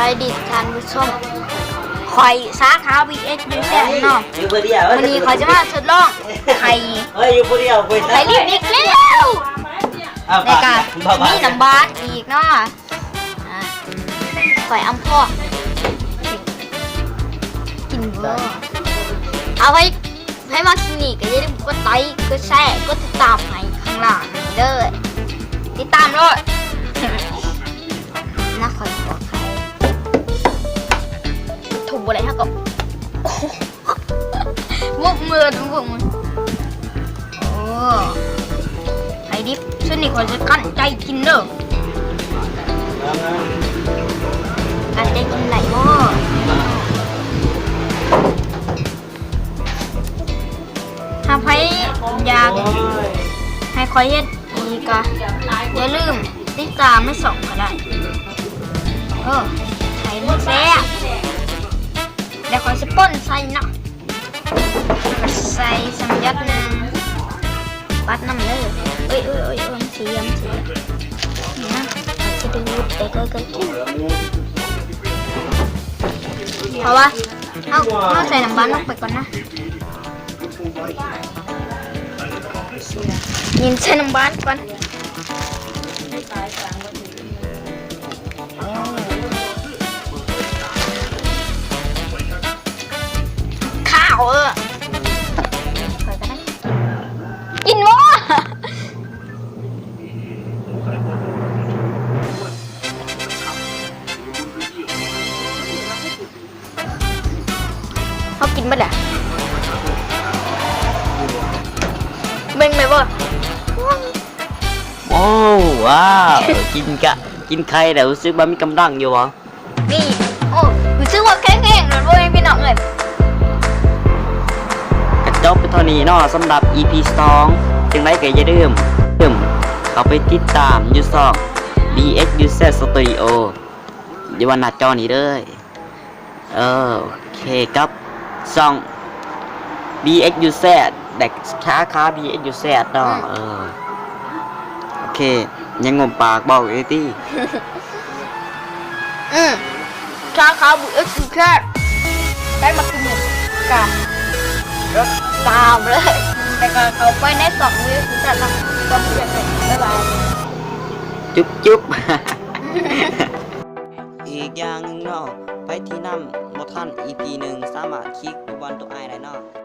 ສະບາຍດີທ່ານຜູ້ຊົມ ຂ້ອຍສາຂາ ບີເອັກຢູແຊດ ເນາະ. ມື້ນີ້ຂ້ອຍຈະມາທົດລອງໄຂ່ ເອີຍ ຢູ່ຜູ້ດຽວ ໄຂ່ດິບອີກແລ້ວ ແລ້ວກະມີນ້ຳບານອີກເນາະ. ອ່າ ຂ້ອຍອຳພອນ ກິນບໍ່? ເອົາໄວ້ ໃຜມັກຄລິບນີ້ກໍຢ່າລືມກົດໄລ ກົດແຊ ກົດຕິດຕາມໃຫ້ຂ້າງລ່າງນີ້ເດີ ຕິດຕາມໂລດ. ນະ ຂ້ອຍຂໍໄຂ່ ທຸບບໍ່ໄດ້ ເຮົາກໍບຸກມື ບຸກມື. ໂອ້ ໄຂ່ດິບ ຊຸດນີ້ຂ້ອຍຈະກັ້ນໃຈກິນເດີ ກັ້ນໃຈກິນໄດ້ບໍ່? ຖ້າໃຜຢາກໃຫ້ຂ້ອຍເຮັດອີກກໍຢ່າລືມຕິດຕາມໃນຊ່ອງກໍໄດ້. ເອີ ໄຂ່ມັນແຊບ ແລ້ວຂ້ອຍຊິປົ່ນໃສ່ເນາະ ແລ້ວກໍໃສ່ສຳຢັດໜຶ່ງ ປັດນຳເດີ. ເອີຍ ເອີຍ ເອີຍ ເອີຍ ມັນເສຍ ມັນເສຍ ນີ້ນະ ຊິດູດໄປເກີໆ ເພາະວ່າ ເຮົາ ເຮົາໃສ່ນ້ຳບານລົງໄປກ່ອນນະ ຍິນໃສ່ນ້ຳບານກ່ອນ ຂ້າວ ເອີ ຂ້ອຍກໍໄດ້ກິນບໍ່? ເຮົາກິນເບິດແລ້ວ ເບິ່ງໄດ້ບໍ່? ໂອ້ ວ້າວ ກິນກະ ກິນໄຂ່ແລ້ວຮູ້ສຶກວ່າມີກຳລັງຢູ່ບໍ່? ນີ້ ໂອ້ ຮູ້ສຶກວ່າແຂງແຮງໂລດ ພໍ່ແມ່ພີ່ນ້ອງເອີຍ. ກະຈົບໄປເທົ່ານີ້ເນາະ ສຳລັບອີພີສອງ ຈັ່ງໃດກໍຢ່າລືມ ລືມເຂົ້າໄປຕິດຕາມຢູ່ຊ່ອງ ບີເອັກຢູແຊດ ສະຕູດິໂອ ຢູ່ໜ້າຈໍນີ້ເດີ. ເອີ ໂອເຄ ກັບຊ່ອງ ບີເອັກຢູແຊດ ແລະ ສາຂາ ບີເອັກຢູແຊດ ເນາະ. ອືມ ເອີ ໂອເຄ ຍັງງົມປາກເວົ້າອີກຕິ. ອືມ ສາຂາ ບີເອັກຢູແຊດ ໃຜມັກກິນກະກົດຕາມເລີຍ ແລ້ວກໍເຂົ້າໄປໃນຊ່ອງ ບີເອັກຢູແຊດ ເນາະ. ບາຍບາຍ ຈຸບຈຸບ. ອີກຢ່າງໜຶ່ງເນາະ ໃຜທີ່ນຳບໍ່ທັນ ອີພີໜຶ່ງ ສາມາດຄລິກຢູ່ບ່ອນຕົວ I ໄດ້ເນາະ.